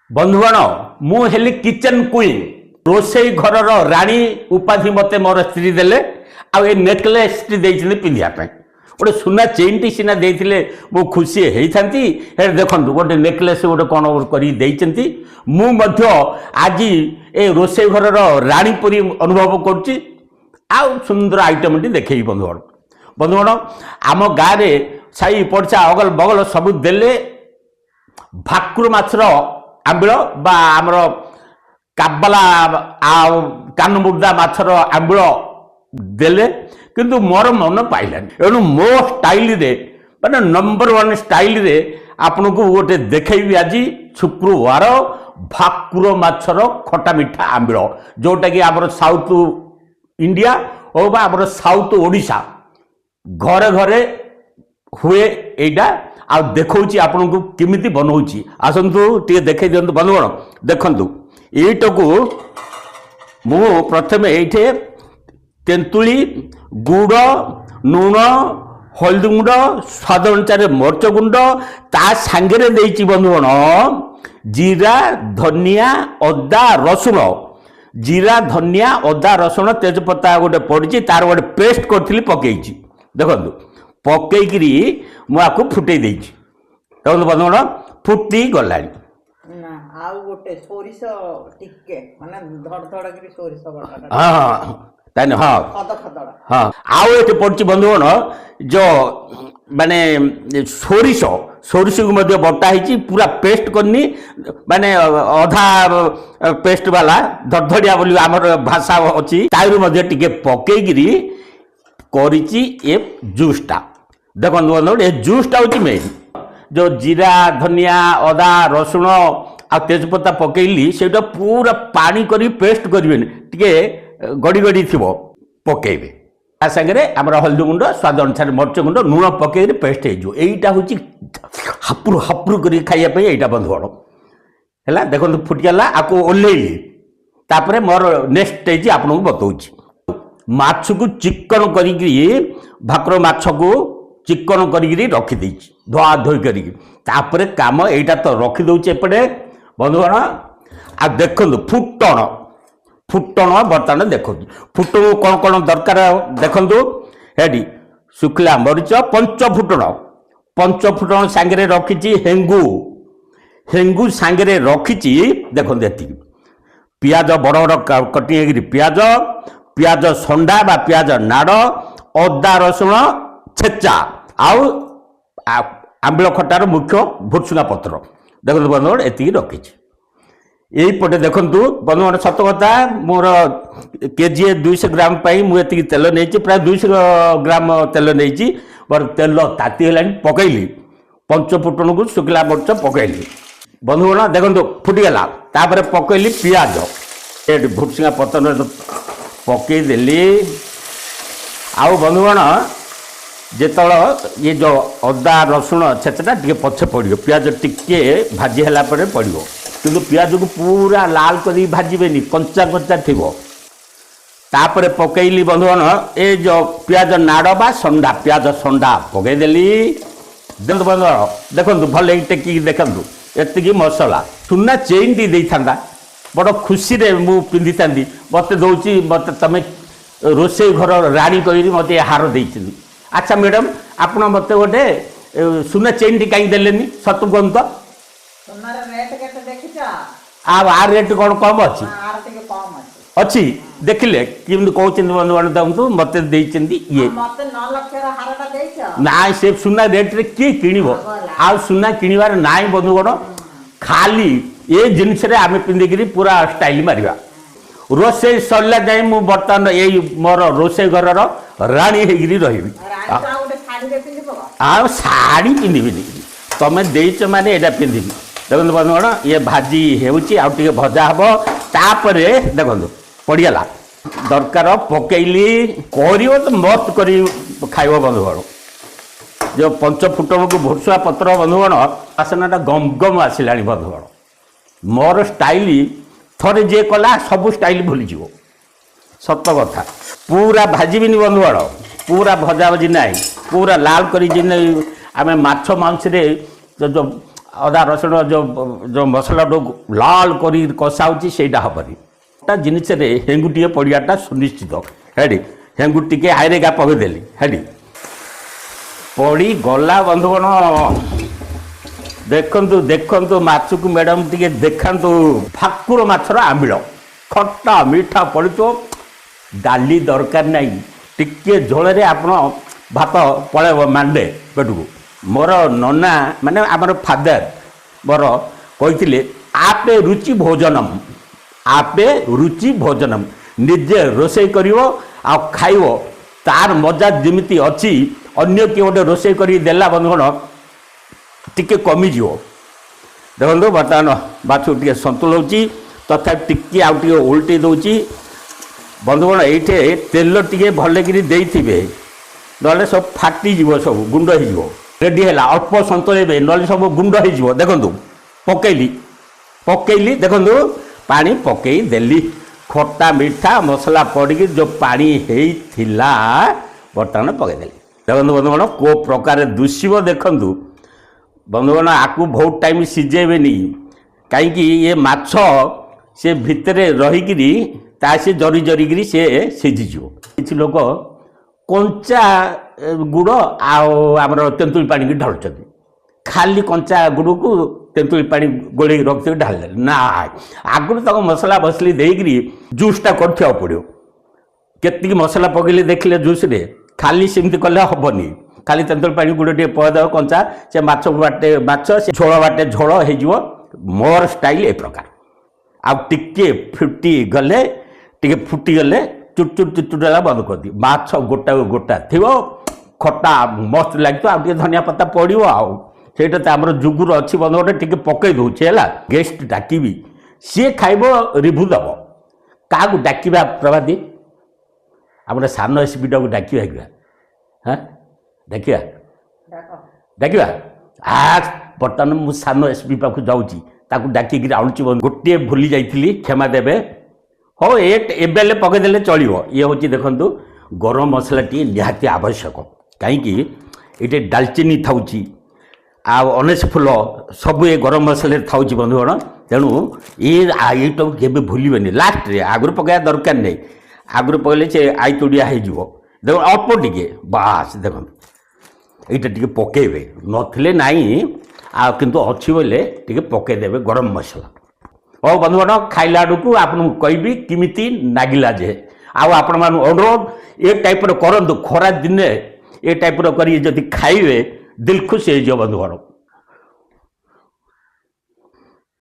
ବନ୍ଧୁଗଣ, ମୁଁ ହେଲି କିଚେନ୍ କୁଇନ୍, ରୋଷେଇ ଘରର ରାଣୀ ଉପାଧି ମୋତେ ମୋର ସ୍ତ୍ରୀ ଦେଲେ। ଆଉ ଏ ନେକଲେସଟି ଦେଇଛନ୍ତି ପିନ୍ଧିବା ପାଇଁ। ଗୋଟେ ସୁନା ଚେନ୍ଟି ସିନା ଦେଇଥିଲେ ମୁଁ ଖୁସି ହେଇଥାନ୍ତି। ହେଲେ ଦେଖନ୍ତୁ, ଗୋଟେ ନେକଲେସ୍ ଗୋଟେ କ'ଣ କରିକି ଦେଇଛନ୍ତି। ମୁଁ ମଧ୍ୟ ଆଜି ଏ ରୋଷେଇ ଘରର ରାଣୀ ପରି ଅନୁଭବ କରୁଛି। ଆଉ ସୁନ୍ଦର ଆଇଟମଟି ଦେଖେଇବି ବନ୍ଧୁଗଣ। ବନ୍ଧୁଗଣ, ଆମ ଗାଁରେ ସାହି ପଡ଼ିଶା ଅଗଲ ବଗଲ ସବୁ ଦେଲେ ଭାକୁର ମାଛର ଆମ୍ବିଳ ବା ଆମର କାବଲା ଆଉ କାନମୁର୍ଦା ମାଛର ଆମ୍ବିଳ ଦେଲେ, କିନ୍ତୁ ମୋର ମନ ପାଇଲାନି। ଏଣୁ ମୋ ଷ୍ଟାଇଲରେ, ମାନେ ନମ୍ବର ୱାନ୍ ଷ୍ଟାଇଲରେ ଆପଣଙ୍କୁ ଗୋଟେ ଦେଖେଇବି ଆଜି ଶୁକ୍ରବାର ଭାକୁର ମାଛର ଖଟା ମିଠା ଆମ୍ବିଳ, ଯେଉଁଟାକି ଆମର ସାଉଥ ଇଣ୍ଡିଆ ହଉ ବା ଆମର ସାଉଥ ଓଡ଼ିଶା ଘରେ ଘରେ ହୁଏ ଏଇଟା। ଆଉ ଦେଖାଉଛି ଆପଣଙ୍କୁ କେମିତି ବନଉଛି, ଆସନ୍ତୁ ଟିକେ ଦେଖେଇ ଦିଅନ୍ତୁ। ବନ୍ଧୁଗଣ, ଦେଖନ୍ତୁ, ଏଇଟାକୁ ମୁଁ ପ୍ରଥମେ ଏଇଠି ତେନ୍ତୁଳି, ଗୁଡ଼, ଲୁଣ, ହଳଦୀ ଗୁଣ୍ଡ, ସ୍ୱାଦ ଅନୁସାରେ ମରିଚ ଗୁଣ୍ଡ, ତା ସାଙ୍ଗରେ ଦେଇଛି ବନ୍ଧୁଗଣ ଜିରା, ଧନିଆ, ଅଦା, ରସୁଣ। ଜିରା, ଧନିଆ, ଅଦା, ରସୁଣ, ତେଜପତା ଗୋଟେ ପଡ଼ିଛି। ତାର ଗୋଟେ ପେଷ୍ଟ କରିଥିଲି, ପକେଇଛି। ଦେଖନ୍ତୁ, ପକେଇକିରି ମୁଁ ଆକୁ ଫୁଟେଇ ଦେଇଛି। ଦେଖନ୍ତୁ ବନ୍ଧୁଗଣ, ଫୁଟି ଗଲାଣି। ନା, ଆଉ ଗୋଟେ ସୋରିଷ ଟିକେ, ମାନେ ଧଡ଼ ଧଡ଼ କରି ସୋରିଷ ବଟାଟା। ହଁ, ତାହେଲେ ହଁ। ଖଦ ଖଦଡ। ହଁ, ଆଉ ଏଠି ପଡ଼ିଛି ବନ୍ଧୁଗଣ ଯୋଉ ମାନେ ସୋରିଷ, ସୋରିଷକୁ ମଧ୍ୟ ବଟା ହେଇଛି। ପୁରା ପେଷ୍ଟ କରିନି, ମାନେ ଅଧା ପେଷ୍ଟ ବାଲା, ଧଡ଼ଧଡ଼ିଆ ବୋଲି ଆମର ଭାଷା ଅଛି, ତାରୁ ମଧ୍ୟ ଟିକେ ପକେଇକିରି କରିଛି ଏ ଜୁସ୍ଟା। ଦେଖନ୍ତୁ ବନ୍ଧୁଗଣ, ଏ ଜୁସ୍ଟା ହେଉଛି ମେନ୍। ଯେଉଁ ଜିରା, ଧନିଆ, ଅଦା, ରସୁଣ ଆଉ ତେଜପତା ପକେଇଲି, ସେଇଟା ପୁରା ପାଣି କରି ପେଷ୍ଟ କରିବେନି, ଟିକେ ଗଡ଼ି ଗଡ଼ି ଥିବ ପକେଇବେ। ତା ସାଙ୍ଗରେ ଆମର ହଳଦୀ ଗୁଣ୍ଡ, ସ୍ୱାଦ ଅନୁସାରେ ମରିଚ ଗୁଣ୍ଡ, ଲୁଣ ପକେଇକି ପେଷ୍ଟ ହେଇଯିବ। ଏଇଟା ହେଉଛି ହାପୁରୁ ହାପୁରୁ କରିକି ଖାଇବା ପାଇଁ ଏଇଟା। ବନ୍ଧୁଗଣ, ହେଲା, ଦେଖନ୍ତୁ ଫୁଟିଗଲା, ଆକୁ ଓହ୍ଲେଇଲି। ତାପରେ ମୋର ନେକ୍ସଟ ଷ୍ଟେଜ୍ ଆପଣଙ୍କୁ ବତଉଛି। ମାଛକୁ ଚିକଣ କରିକିରି, ଭାକୁର ମାଛକୁ ଚିକଣ କରିକିରି ରଖିଦେଇଛି ଧୁଆ ଧୋଇ କରିକି। ତାପରେ କାମ ଏଇଟା ତ ରଖିଦେଉଛି ଏପଟେ ବନ୍ଧୁଗଣ। ଆଉ ଦେଖନ୍ତୁ ଫୁଟଣ, ଫୁଟଣ ବର୍ତ୍ତମାନ ଦେଖନ୍ତୁ, ଫୁଟଣ କ'ଣ କ'ଣ ଦରକାର ଦେଖନ୍ତୁ। ଏଠି ଶୁଖିଲା ମରିଚ, ପଞ୍ଚ ଫୁଟଣ, ପଞ୍ଚ ଫୁଟଣ ସାଙ୍ଗରେ ରଖିଛି ହେଙ୍ଗୁ, ହେଙ୍ଗୁ ସାଙ୍ଗରେ ରଖିଛି। ଦେଖନ୍ତୁ, ଏତିକି ପିଆଜ ବଡ଼ ବଡ଼ କଟି ହେଇକିରି ପିଆଜ, ପିଆଜ ସଣ୍ଡା ବା ପିଆଜ ନାଡ଼, ଅଦା ରସୁଣ ଛେଚା, ଆଉ ଆମ୍ବିଳ ଖଟାର ମୁଖ୍ୟ ଭୁର୍ସୁଙ୍ଗା ପତ୍ର। ଦେଖନ୍ତୁ ବନ୍ଧୁଗଣ, ଏତିକି ରଖିଛି। ଏଇପଟେ ଦେଖନ୍ତୁ ବନ୍ଧୁଗଣ, ସତ କଥା, ମୋର କେଜିଏ 200 ଗ୍ରାମ ପାଇଁ ମୁଁ ଏତିକି ତେଲ ନେଇଛି, ପ୍ରାୟ 200 ଗ୍ରାମ ତେଲ ନେଇଛି। ମୋର ତେଲ ତାତି ହେଲାଣି, ପକେଇଲି ପଞ୍ଚ ଫୁଟଣକୁ, ଶୁଖିଲା ମରିଚ ପକେଇଲି। ବନ୍ଧୁଗଣ, ଦେଖନ୍ତୁ ଫୁଟିଗଲା। ତାପରେ ପକେଇଲି ପିଆଜ, ଏଠି ଭୁର୍ସୁଙ୍ଗା ପତ୍ର ପକେଇଦେଲି। ଆଉ ବନ୍ଧୁଗଣ, ଯେତେବେଳେ ଇଏ ଯେଉଁ ଅଦା ରସୁଣ ଛେଚାଟା ଟିକେ ପଛେ ପଡ଼ିବ, ପିଆଜ ଟିକେ ଭାଜି ହେଲା ପରେ ପଡ଼ିବ। କିନ୍ତୁ ପିଆଜକୁ ପୁରା ଲାଲ କରିକି ଭାଜିବେନି, କଞ୍ଚା କଞ୍ଚା ଥିବ। ତାପରେ ପକେଇଲି ବନ୍ଧୁଗଣ ଏ ଯେଉଁ ପିଆଜ ନାଡ଼ ବା ସଣ୍ଡା, ପିଆଜ ସଣ୍ଡା ପକେଇଦେଲି। ଦେଖନ୍ତୁ ବନ୍ଧୁଗଣ, ଦେଖନ୍ତୁ, ଭଲ ଟେକିକି ଦେଖନ୍ତୁ। ଏତିକି ମସଲା। ସୁନା ଚେନ୍ଟି ଦେଇଥାନ୍ତା, ବଡ଼ ଖୁସିରେ ମୁଁ ପିନ୍ଧିଥାନ୍ତି। ମୋତେ ଦେଉଛି, ମୋତେ ତମେ ରୋଷେଇ ଘର ରାଣୀ କହିକି ମୋତେ ଏ ହାର ଦେଇଛନ୍ତି। ଆଚ୍ଛା ମ୍ୟାଡ଼ାମ୍, ଆପଣ ମୋତେ ଗୋଟେ ସୁନା ଚେନ୍ଟି କାହିଁକି ଦେଲେନି, ସତ କୁହନ୍ତୁ ତ? ସୁନାର ରେଟ୍ କେତେ ଦେଖିଛ? ଆଉ ଆ ରେଟ୍ କ'ଣ କମ୍ ଅଛି? ନା, ଆର ଟିକେ କମ୍ ଅଛି। ଅଛି। ଦେଖିଲେ କେମିତି କହୁଛନ୍ତି ବନ୍ଧୁଗଣ, ଦେଖନ୍ତୁ, ମୋତେ ଦେଇଛନ୍ତି ଇଏ। ଆଉ ମତେ 9 ଲକ୍ଷର ହାରଟା ଦେଇଛ। ନା, ସେ ସୁନା ରେଟ୍ରେ କିଏ କିଣିବ? ଆଉ ସୁନା କିଣିବାର ନାହିଁ ବନ୍ଧୁଗଣ। ଖାଲି ଏ ଜିନିଷରେ ଆମେ ପିନ୍ଧିକିରି ପୁରା ଷ୍ଟାଇଲ ମାରିବା। ରୋଷେଇ ସରିଲା ଯାଇ ମୁଁ ବର୍ତ୍ତମାନ ଏଇ ମୋର ରୋଷେଇ ଘରର ରାଣୀ ହେଇକିରି ରହିବି। ରାଣୀ ତ ଆଉ ଗୋଟେ ଶାଢୀରେ ପିନ୍ଧିବ। ଆଉ ଶାଢ଼ୀ ପିନ୍ଧିବିନି, ତମେ ଦେଇଛ ମାନେ ଏଇଟା ପିନ୍ଧିବି। ଦେଖନ୍ତୁ ବନ୍ଧୁଗଣ, ଇଏ ଭାଜି ହେଉଛି, ଆଉ ଟିକେ ଭଜା ହବ। ତାପରେ ଦେଖନ୍ତୁ ପଡ଼ିଗଲା ଦରକାର, ପକେଇଲି। କରିବ ତ ମସ୍ତ କରି ଖାଇବ ବନ୍ଧୁଗଣ। ଯେଉଁ ପଞ୍ଚ ଫୁଟଣକୁ ଭୁର୍ସୁଙ୍ଗା ପତ୍ର, ବନ୍ଧୁଗଣ, ବାସନାଟା ଗମ ଗମ ଆସିଲାଣି। ବନ୍ଧୁଗଣ, ମୋର ଷ୍ଟାଇଲ ଥରେ ଯିଏ କଲା ସବୁ ଷ୍ଟାଇଲ ଭୁଲିଯିବ, ସତ କଥା। ପୁରା ଭାଜିବିନି ବନ୍ଧୁଗଣ, ପୁରା ଭଜା ଭଜି ନାହିଁ, ପୁରା ଲାଲ କରି ଯେମିତି ଆମେ ମାଛ ମାଂସରେ ଯୋଉ ଅଦା ରସୁଣ ଯେଉଁ ଯେଉଁ ମସଲାଟାକୁ ଲାଲ କରି କଷା ହେଉଛି, ସେଇଟା ହେବନି। ତା ଜିନିଷରେ ହେଙ୍ଗୁ ଟିକେ ପଡ଼ିବାଟା ସୁନିଶ୍ଚିତ। ହେଡ଼ି ହେଙ୍ଗୁ ଟିକେ ଆଇରେଗା ପକେଇଦେଲି। ହେଡ଼ି ପଡ଼ିଗଲା। ବନ୍ଧୁଗଣ, ଦେଖନ୍ତୁ ଦେଖନ୍ତୁ ମାଛକୁ। ମ୍ୟାଡ଼ାମ୍, ଟିକେ ଦେଖାନ୍ତୁ। ଭାକୁର ମାଛର ଆମ୍ବିଳ, ଖଟା ମିଠା ପଡ଼ିଥିବ। ଡାଲି ଦରକାର ନାହିଁ। ଟିକେ ଝୋଳରେ ଆପଣ ଭାତ ପଳେଇବ ମାଣ୍ଡେ ପେଟକୁ। ମୋର ନନା, ମାନେ ଆମର ଫାଦର ମୋର କହିଥିଲେ, "ଆପେ ରୁଚି ଭୋଜନମ, ଆପେ ରୁଚି ଭୋଜନମ।" ନିଜେ ରୋଷେଇ କରିବ ଆଉ ଖାଇବ, ତାର ମଜା ଯେମିତି ଅଛି, ଅନ୍ୟ କିଏ ଗୋଟେ ରୋଷେଇ କରିକି ଦେଲା, ବନ୍ଧୁଗଣ, ଟିକେ କମିଯିବ। ଦେଖନ୍ତୁ, ବର୍ତ୍ତମାନ ମାଛକୁ ଟିକେ ସନ୍ତୁଳଉଛି, ତଥାପି ଟିକେ ଆଉ ଟିକେ ଓଲଟେଇ ଦେଉଛି। ବନ୍ଧୁଗଣ, ଏଇଠି ତେଲ ଟିକେ ଭଲକିରି ଦେଇଥିବେ, ନହେଲେ ସବୁ ଫାଟିଯିବ, ସବୁ ଗୁଣ୍ଡ ହେଇଯିବ। ରେଡ଼ି ହେଲା। ଅଳ୍ପ ସନ୍ତୁଳେଇବେ, ନହେଲେ ସବୁ ଗୁଣ୍ଡ ହେଇଯିବ। ଦେଖନ୍ତୁ, ପକେଇଲି ପକେଇଲି, ଦେଖନ୍ତୁ, ପାଣି ପକେଇ ଦେଲି। ଖଟା ମିଠା ମସଲା ପଡ଼ିକି ଯେଉଁ ପାଣି ହେଇଥିଲା, ବର୍ତ୍ତମାନ ପକେଇଦେଲି। ଦେଖନ୍ତୁ ବନ୍ଧୁଗଣ, କେଉଁ ପ୍ରକାର ଦୁଶିବ ଦେଖନ୍ତୁ। ବନ୍ଧୁଗଣ, ଆକୁ ବହୁତ ଟାଇମ୍ ସିଝେଇବେନି। କାହିଁକି? ଏ ମାଛ ସେ ଭିତରେ ରହିକିରି ତା ସେ ଜରି ଜରିକିରି ସେ ସିଝିଯିବ। କିଛି ଲୋକ କଞ୍ଚା ଗୁଡ଼ ଆଉ ଆମର ତେନ୍ତୁଳି ପାଣିକି ଢାଳୁଛନ୍ତି। ଖାଲି କଞ୍ଚା ଗୁଡ଼କୁ ତେନ୍ତୁଳି ପାଣି ଗୋଳେଇକି ରଖିଥିବେ, ଢାଳିଦେଲେ। ନା, ଆଗରୁ ତାକୁ ମସଲା ମସଲି ଦେଇକିରି ଜୁସ୍ଟା କରୁଥିବାକୁ ପଡ଼ିବ। କେତିକି ମସଲା ପକେଇଲେ ଦେଖିଲେ ଜୁସ୍ରେ। ଖାଲି ସେମିତି କଲେ ହେବନି। ଖାଲି ତେନ୍ତୁଳି ପାଣି ଗୁଡ଼ ଟିକେ ପକେଇଦେବ କଞ୍ଚା, ସେ ମାଛ ବାଟେ ମାଛ, ସେ ଝୋଳ ବାଟେ ଝୋଳ ହେଇଯିବ। ମୋର ଷ୍ଟାଇଲ୍ ଏ ପ୍ରକାର। ଆଉ ଟିକେ ଫୁଟି ଗଲେ, ଟିକେ ଫୁଟିଗଲେ, ଚୁଟ ଚୁଟ ଚୁଟ ଚୁଟ ହେଲା, ବନ୍ଦ କରିଦିଏ। ମାଛ ଗୋଟା ଗୋଟା ଥିବ, ଖଟା ମସ୍ତ ଲାଗିଥିବ। ଆଉ ଟିକେ ଧନିଆ ପତ୍ର ପଡ଼ିବ। ଆଉ ସେଇଟା ତ ଆମର ଯୁଗୁରୁ ଅଛି ବନ୍ଧୁ, ଗୋଟେ ଟିକେ ପକେଇ ଦେଉଛି। ହେଲା, ଗେଷ୍ଟ ଡାକିବି, ସିଏ ଖାଇବ, ରିଭ୍ୟୁ ଦେବ। କାହାକୁ ଡାକିବା ପ୍ରଭାତୀ? ଆମର ସାନ ଏସ୍ପିଟାକୁ ଡାକିବା କି? ହଁ, ଡାକିବା। ଡାକ। ଡାକିବା। ଆ ବର୍ତ୍ତମାନ ମୁଁ ସାନ ଏସ୍ପି ପାଖକୁ ଯାଉଛି, ତାକୁ ଡାକିକିରି ଆଣୁଛି। ବନ୍ଧୁ, ଗୋଟିଏ ଭୁଲି ଯାଇଥିଲି, କ୍ଷମା ଦେବେ। ହଉ, ଏ ଏବେ ହେଲେ ପକେଇଦେଲେ ଚଳିବ। ଇଏ ହେଉଛି, ଦେଖନ୍ତୁ, ଗରମ ମସଲା ଟିକେ ନିହାତି ଆବଶ୍ୟକ। କାହିଁକି? ଏଇଠି ଡାଲଚିନି ଥାଉଛି ଆଉ ଅନେଶ ଫୁଲ ସବୁ ଏ ଗରମ ମସଲାରେ ଥାଉଛି ବନ୍ଧୁଗଣ। ତେଣୁ ଏ ଏଇଟାକୁ କେବେ ଭୁଲିବେନି। ଲାଷ୍ଟରେ, ଆଗରୁ ପକାଇବା ଦରକାର ନାହିଁ। ଆଗରୁ ପକାଇଲେ ସେ ଆଇତୁଡ଼ିଆ ହେଇଯିବ। ଦେଖ, ଅଳ୍ପ ଟିକେ ବାସ୍। ଦେଖନ୍ତୁ, ଏଇଟା ଟିକେ ପକେଇବେ, ନଥିଲେ ନାହିଁ ଆଉ, କିନ୍ତୁ ଅଛି ବୋଇଲେ ଟିକେ ପକେଇଦେବେ ଗରମ ମସଲା। ହଉ ବନ୍ଧୁଗଣ, ଖାଇଲା ବେଳକୁ ଆପଣଙ୍କୁ କହିବି କେମିତି ନାଗିଲା ଯେ। ଆଉ ଆପଣମାନଙ୍କୁ ଅନୁରୋଧ, ଏ ଟାଇପ୍ର କରନ୍ତୁ। ଖରା ଦିନେ ଏ ଟାଇପ୍ର କରି ଯଦି ଖାଇବେ, ଦିଲ ଖୁସି ହେଇଯିବ ବନ୍ଧୁଗଣ।